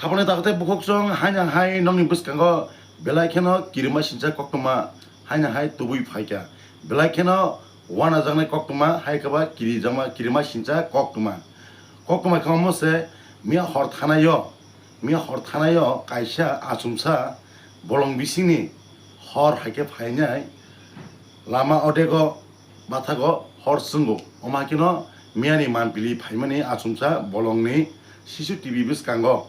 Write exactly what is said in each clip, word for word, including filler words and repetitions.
Aboni takhuk tei bukhuk chwng haino hai nokni bwskango belai kheno kirima sincha koktwma haino hai tubui phaikha. Belai kheno wanajaknai koktwma hai khe ba kirijakma kirima sincha koktwma. Koktwma khe omo se miya hor thanaio, miya hor thanaio kaisa achomsa bolong bisingni hor hai khe phainai lama odego bathago hor chwngo. Omo hai kheno miyani manpili phaimani achomsa bolongni C C T V bwskango,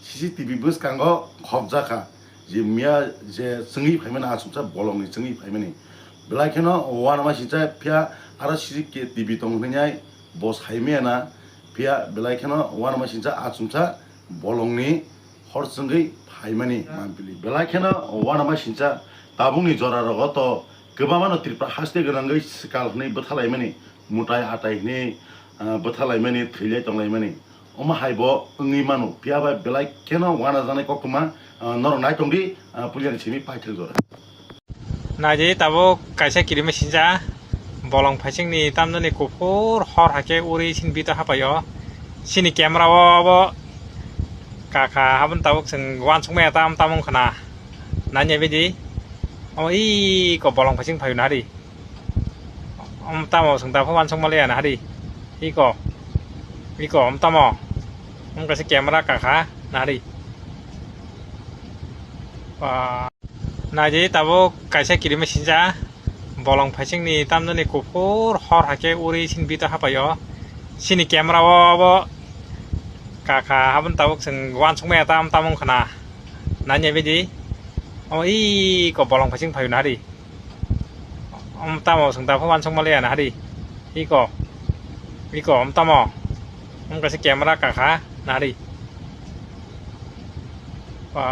C C T V bwskango khopjakha je miya je chwngwi phaimani achomsa bolongni chwngwi phaimani. Belai kheno wanama sincha phiya aro C C T V tong hwnwi bo saimaya na phiya belai kheno wanama sincha achomsa bolongni hor chwngwi phaimani manpili. Belai kheno wanama sincha tabukni jora rogo to kwbangma no Tripura haste gwnangwi swkal hwnwi bwthalaimani, mutai atai hwnwi, ah, bwthalaimani, thwilai tonglaimani. Omo hai bo wngwi mano, phiya ba belai kheno wanajaknai koktwma, ah, norok nai tongdi, ah, puilani simi paithak jora. Naidi tabuk kaisa kirima sincha bolong phaisingni tamjani kuphur hor hai khe uri sini bito hapaio. Sini camera o abo kakha haboni tabuk chwng uansukmaya tam tam wngkha na. Nanya bidi. Omo iko bolong phaising phaio nahari. Omo tamo chwng dapha uansukma leya nahari. Iko. Iko omo tamo. Omo kaisa camera kakha nahari. Ba. Naidi tabuk kaisa kirima sincha bolong phaisingni tamjani kuphur hor hai khe uri sini bito hapaio. Sini camera o abo kakha haboni tabuk chwng uansukmaya tam tam wngkha na. Nanya bidi. Omo iko bolong phaising phaio nahari. Omo tamo chwng dapha uansukma leya nahari. Iko. Iko omo tamo. Omo kaisa camera kakha nahari. Ba.